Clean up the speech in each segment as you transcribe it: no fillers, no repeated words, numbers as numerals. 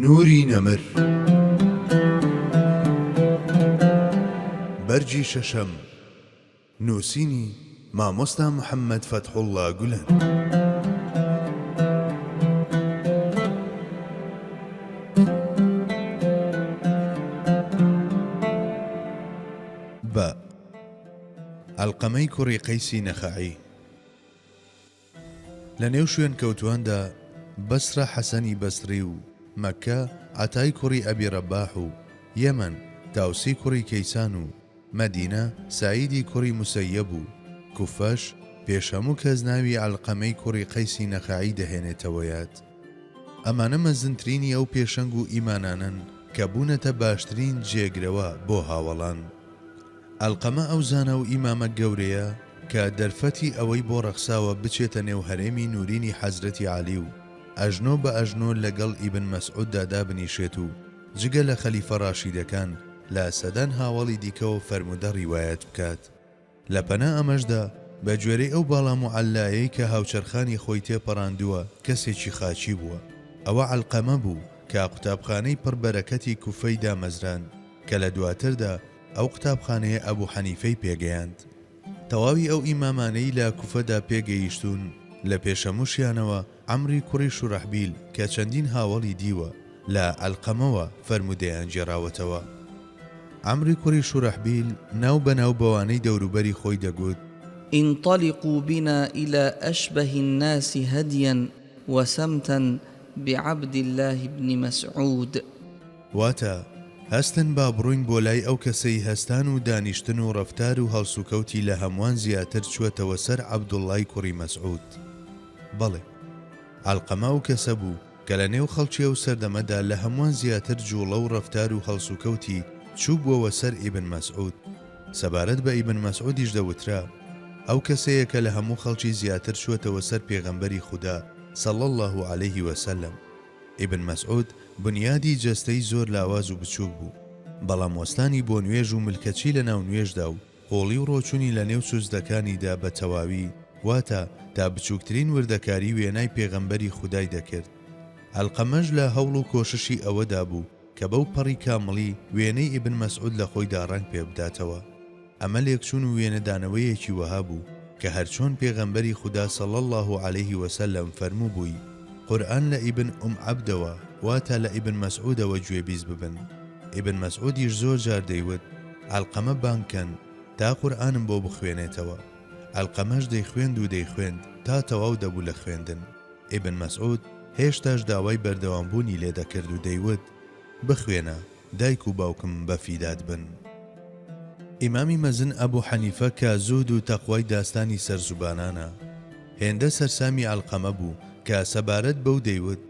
نوری نەمر. بەرگی شەشەم. نووسینی، مامۆستا محەممەد فەتحوڵڵا گولەن. بە، عەلقەمەی کوڕی قەیسی نەخەعی. لە نێو شوێنکەوتوواندا بەسرە حەسەنی بەسری و مەککە عەتای کوڕی ئەبی رەباح و یەمەن تاوسی کوڕی کەیسان و مەدینە سەعیدی کوڕی موسەیەب و کوفەش پێش هەموو کەس ناوی عەلقەمەی کوڕی قەیسی نەخەعی دەهێنێتەوە یاد. ئەمانە مەزنترینی ئەو پێشەنگ و ئیمانانەن کە بوونەتە باشترین جێگرەوە بۆ هاوەڵان. عەلقەمە ئەو زانا و ئیمامە گەورەیە کە دەرفەتی ئەوەی بۆ ڕەخساوە بچێتە نێو هەرێمی نوورینی حەزرەتی عەلی و ئەژنۆ بە ئەژنۆ لەگەڵ ئیبن مەسعوددا دابنیشێت و جگە لە خەلیفە ڕاشیدەکان لە سەدان هاوەڵی دیکەوە فەرموودە ڕیوایەت بکات. لە پەنا ئەمەشدا بە گوێرەی ئەو باڵا موعەللایەی کە هاوچەرخانی خۆی تێپەڕاندووە کەسێکی خاکی بووە. ئەوە عەلقەمە بوو کە قوتابخانەی پڕ بەرەکەتی کوفەی دامەزراند کە لە دواتردا ئەو قوتابخانەیە ئەبو حەنیفەی پێگەیاند. تەواوی ئەو ئیمامانەی لە کوفەدا پێگەیشتوون لە پێش هەمووشیانەوە عەمری کوڕی شورەحبیل کە چەندین هاوەڵی دیوە لە عەلقەمەوە فەرموودەیان گێڕاوەتەوە. عەمری کوڕی شورەحبیل ناو بە ناو بەوانەی دەوروبەری خۆی دەگوت. انطلقوا بنا الی اشبه الناس هدیا وسمتا بعبد اللە بن مسعود. واتە، هەستن با بڕۆین بۆ لای ئەو کەسەی هەستان و دانیشتن و ڕەفتار و هەڵسوکەوتی لە هەمووان زیاتر چووەتەوە سەر عەبدوڵڵای کوڕی مەسعود. بەڵێ. عەلقەمە ئەو کەسە بوو کە لە نێو خەڵکی ئەو سەردەمەدا لە هەمووان زیاتر جووڵە و ڕەفتار و هەڵسوکەوتی چووبووەوە سەر ئیبن مەسعود. سەبارەت بە ئیبن مەسعودیش دەوترا، ئەو کەسەیە کە لە هەموو خەڵکی زیاتر چووەتەوە سەر پێغەمبەری خودا، صلی اللە علیه وسلم. ئیبن مەسعود بونیادی جەستەی زۆر لاواز و بچووک بوو، بەڵام وەستانی بۆ نوێژ و ملکەچی لە ناو نوێژدا و قووڵی و ڕۆچوونی لە نێو سوجدەکانیدا بە تەواوی، واتە تا بچووکترین وردەکاری وێنای پێغەمبەری خودای دەکرد. عەلقەمەش لە هەوڵ و کۆششی ئەوەدا بوو کە بەو پەڕی کامڵی وێنەی ئیبن مەسعود لە خۆیدا ڕەنگ پێ بداتەوە. ئەمە لێکچوون و وێنەدانەوەیەکی وەها بوو کە هەرچۆن پێغەمبەری خودا صلی اللە علیه و سلم فەرمووبووی، قورئان لە ئیبن ئوم عەبدەوە واتە لە ئیبن مەسعودەوە گوێبیست ببن. ئیبن مەسعودیش زۆر جار دەیوت، عەلقەمە بانگ کەن تا قورئانم بۆ بخوێنێتەوە. عەلقەمەش دەیخوێند و دەیخوێند تا تەواو دەبوو لە خوێندن. ئیبن مەسعود هێشتاش داوای بەردەوامبوونی لێ دەکرد و دەیوت، بخوێنە، دایک و باوکم بە فیدات بن. ئیمامی مەزن ئەبو حەنیفە کە زوهد و تەقوای داستانی سەر زوبانانە، هێندە سەرسامی عەلقەمە بوو کە سەبارەت بەو دەیوت،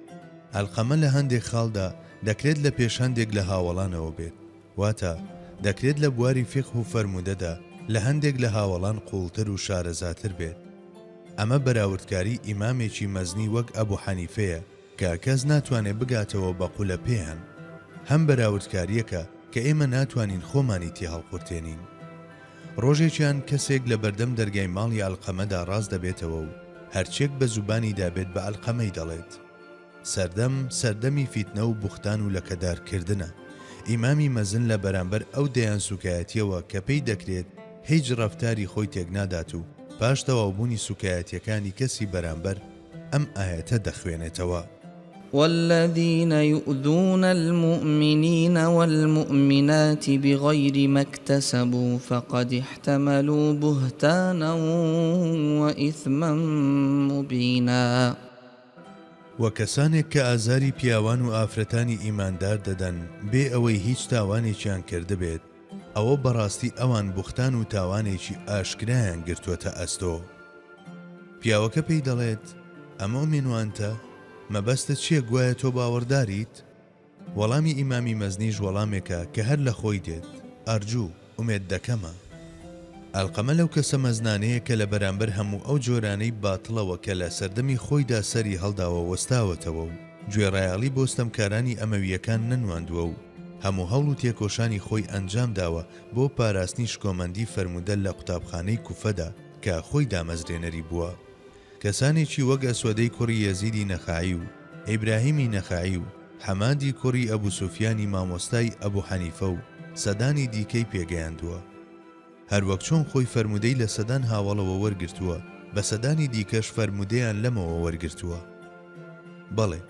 عەلقەمە لە هەندێک خاڵدا دەکرێت لە پێش هەندێک لە هاوەڵانەوە بێت، واتە دەکرێت لە بواری فیقه و فەرموودەدا لە هەندێک لە هاوەڵان قووڵتر و شارەزاتر بێت. ئەمە بەراوردکاری ئیمامێکی مەزنی وەک ئەبو حەنیفەیە کە کەس ناتوانێ بگاتەوە بە قولە پێیان. هەم بەراوردکارییەکە کە ئێمە ناتوانین خۆمانی تێهەڵقورتێنین. ڕۆژێکیان کەسێک لە بەردەم دەرگای ماڵی عەلقەمەدا ڕاست دەبێتەوە و هەرچیەک بە زوبانیدا بێت بە عەلقەمەی دەڵێت. سەردەم سەردەمی فیتنە و بوختان و لەکەدار کردنە. ئیمامی مەزن لە بەرامبەر ئەو دەیان سوکایەتیەوە کە پێی دەکرێت هیچ ڕەفتاری خۆی تێکنادات و پاش تەواوبوونی سوکایەتیەکانی کەسی بەرامبەر ئەم ئایەتە دەخوێنێتەوە. والذین یؤذون المومنین والمومنات بغیر ما اکتسبوا فقد احتملوا بهتانا وإثما مبینا. وە کەسانێک کە ئازاری پیاوان و ئافرەتانی ئیماندار دەدەن بێ ئەوەی هیچ تاوانێکیان کردبێت، ئەوە بەڕاستی ئەوان بوختان و تاوانێکی ئاشکرایان گرتووەتە ئەستۆ. پیاوەکە پێی دەڵێت، ئەمومن انت؟ مەبەستت چییە گوایە تۆ باوەڕداریت؟ وەڵامی ئیمامی مەزنیش وەڵامێکە کە هەر لە خۆی دێت، ئەرجو، ئومێد دەکەمە. ئەلقەمە لەو کەسە مەزنانەیە کە لە بەرامبەر هەموو ئەو جۆرانەی باتڵەوە کە لە سەردەمی خۆیدا سەری هەڵداوە وەستاوەتەوە و گوێڕایەڵی بۆ ستەمکارانی ئەمەوییەکان نەنواندووە و هەموو هەوڵ و تێکۆشانی خۆی ئەنجام داوە بۆ پاراستنی شکۆمەندی فەرموودە لە قوتابخانەی کوفەدا کە خۆی دامەزرێنەری بووە. کەسانێکی وەک ئەسوەدەی کوڕی یەزیدی نەخەعی و ئیبراهیمی نەخەعی و. حەمادی کوڕی ئەبو سوفیانی مامۆستای ئەبو حەنیفە و سەدانی دیکەی پێگەیاندووە. هەروەک چۆن خۆی فەرموودەی لە سەدان هاوەڵەوە وەرگرتووە، بە سەدانی دیکەش فەرموودەیان لەمەوە وەرگرتووە. بەڵێ،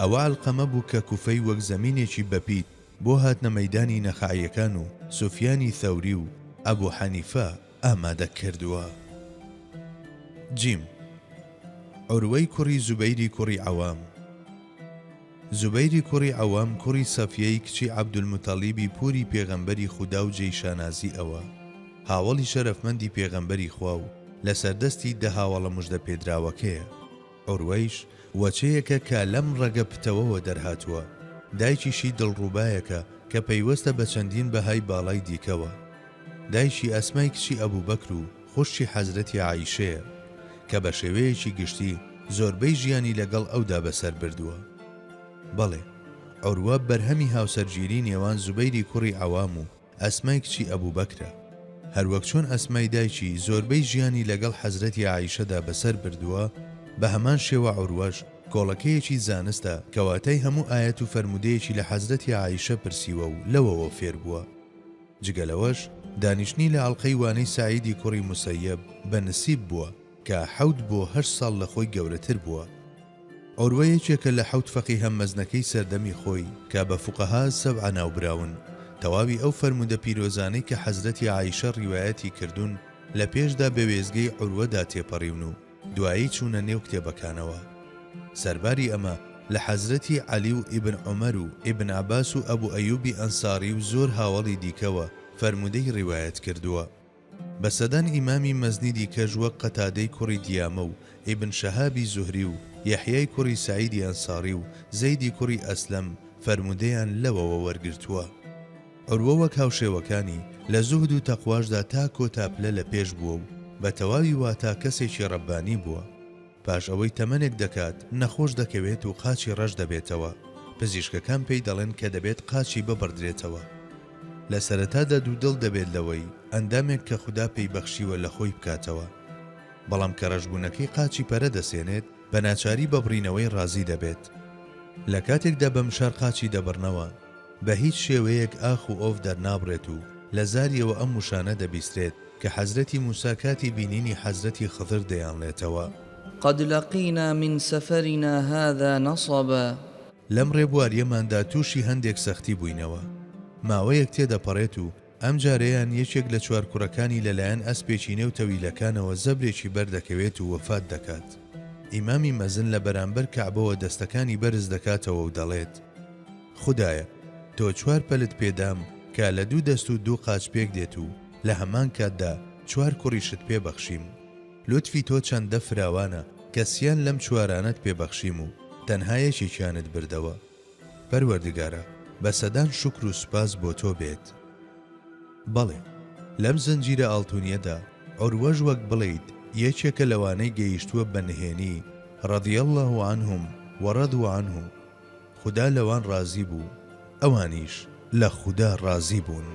ئەوە عەلقەمە بوو کە کوفەی وەک زەمینێکی بەپیت بۆ هاتنە مەیدانی نەخەعییەکان و سوفیانی ثەوری و ئەبو حەنیفە ئامادە کردووە. جیم. عوروەی کوڕی زوبەیری کوڕی عەوام. زوبەیری کوڕی عەوام کوڕی سەفیەی کچی عەبدولموتەڵیبی پوری پێغەمبەری خودا و جێی شانازی ئەوە، هاوەڵی شەرەفمەندی پێغەمبەری خوا و لە سەردەستی دە هاوەڵە مژدەپێدراوەکەیە. عوروەیش وەچەیەکە کە لەم ڕەگە پتەوەوە دەرهاتووە، دایکیشی دڵڕوبایەکە کە پەیوەستە بە چەندین بەهای باڵای دیکەوە. دایکی ئەسمای کچی ئەبوبەکر و خوشکی حەزرەتی عائیشەیە، کە بە شێوەیەکی گشتی زۆربەی ژیانی لەگەڵ ئەودا بەسەر بردووە. بەڵێ، عوروە بەرهەمی هاوسەرگیری نێوان زوبەیری کوڕی عەوام و ئەسمای کچی ئەبوبەکرە. هەروەک چۆن ئەسمای دایکی زۆربەی ژیانی لەگەڵ حەزرەتی عائیشەدا بەسەر بردووە، بە هەمان شێوە عوروەش کۆڵەکەیەکی زانستە کە واتای هەموو ئایەت و فەرموودەیەکی لە حەزرەتی عائیشە پرسیوە و لەوەوە فێر بووە. جگە لەوەش دانیشتنی لە ئەڵقەی وانەی سەعیدی کوڕی موسەیەب بە نسیب بووە کە حەوت بۆ هەشت ساڵ لە خۆی گەورەتر بووە. عوروە یەکێکە لە حەوت فەقیهە مەزنەکەی سەردەمی خۆی کە بە فوقەها السبعە ناوبراون، تەواوی ئەو فەرموودە پیرۆزانەی کە حەزرەتی عائیشە ڕیوایەتی کردوون لە پێشدا بە وێستگەی عوروەدا تێپەڕیون و دوایی چوونە نێو کتێبەکانەوە. سەرباری ئەمە لە حەزرەتی عەلی و ئیبن عومەر و ئیبن عەباس و ئەبو ئەیوبی ئەنساڕی و زۆر هاوەڵی دیکەوە فەرموودەی ڕیوایەت کردووە. بە سەدان ئیمامی مەزنی دیکەش وەک قەتادەی کوڕی دیامە و ئیبن شەهابی زوهری و یەحیای کوڕی سەعیدی ئەنساڕی و زەیدی کوڕی ئەسلەم فەرموودەیان لەوەوە وەرگرتووە. عوروە وەک هاوشێوەکانی، لە زوهد و تەقواشدا تا کۆتا پلە لە پێش بووە و بە تەواوی واتا کەسێکی ڕەببانی بووە. پاش ئەوەی تەمەنێک دەکات، نەخۆش دەکەوێت و قاچی ڕەش دەبێتەوە، پزیشکەکان پێی دەڵێن کە دەبێت قاچی ببڕدرێتەوە. لە سەرەتادا دوودڵ دەبێت لەوەی ئەندامێک کە خودا پێی بەخشیوە لە خۆی بکاتەوە. بەڵام کە ڕەشبوونەکەی قاچی پەرە دەسێنێت، بە ناچاری بە بڕینەوەی ڕازی دەبێت. لە کاتێکدا بە مشار قاچی دەبڕنەوە، بە هیچ شێوەیەک ئاخ و ئۆف دەرنابڕێت و لە زاریەوە ئەم وشانە دەبیسترێت کە حەزرەتی موسا کاتی بینینی حەزرەتی خضر دەیانڵێتەوە. قد لقینا من سفرنا هذا نصبا. لەم ڕێبواریەماندا تووشی هەندێک سەختی بووینەوە. ماوەیەک تێدەپەڕێت و ئەمجارەیان یەکێک لە چوار کوڕەکانی لەلایەن ئەسپێکی نێو تەویلەکانەوە زەبرێکی بەردەکەوێت و وەفات دەکات. ئیمامی مەزن لە بەرامبەر کەعبەوە دەستەکانی بەرز دەکاتەوە و دەڵێت، خودایە تۆ چوار پەلت پێدام کە لە دوو دەست و دوو قاچ پێک دێت و لە هەمان کاتدا چوار کوڕیشت پێ بەخشیم. لوتفی تۆ چەندە فراوانە کە سیان لەم چوارانەت پێ بەخشیم و تەنها یەکێکیانت بردەوە. پەروەردگارا بە سەدان شوکر و سوپاس بۆ تۆ بێت. بەڵێ لەم زنجیرە ئاڵتونیەدا عوروەش وەک بڵێیت یەکێکە لەوانەی گەیشتووە بە نهێنی، رضی اللە عنهم ورضوا عنه، خودا لەوان ڕازی بوو، ئەوانیش لە خودا ڕازی بوون.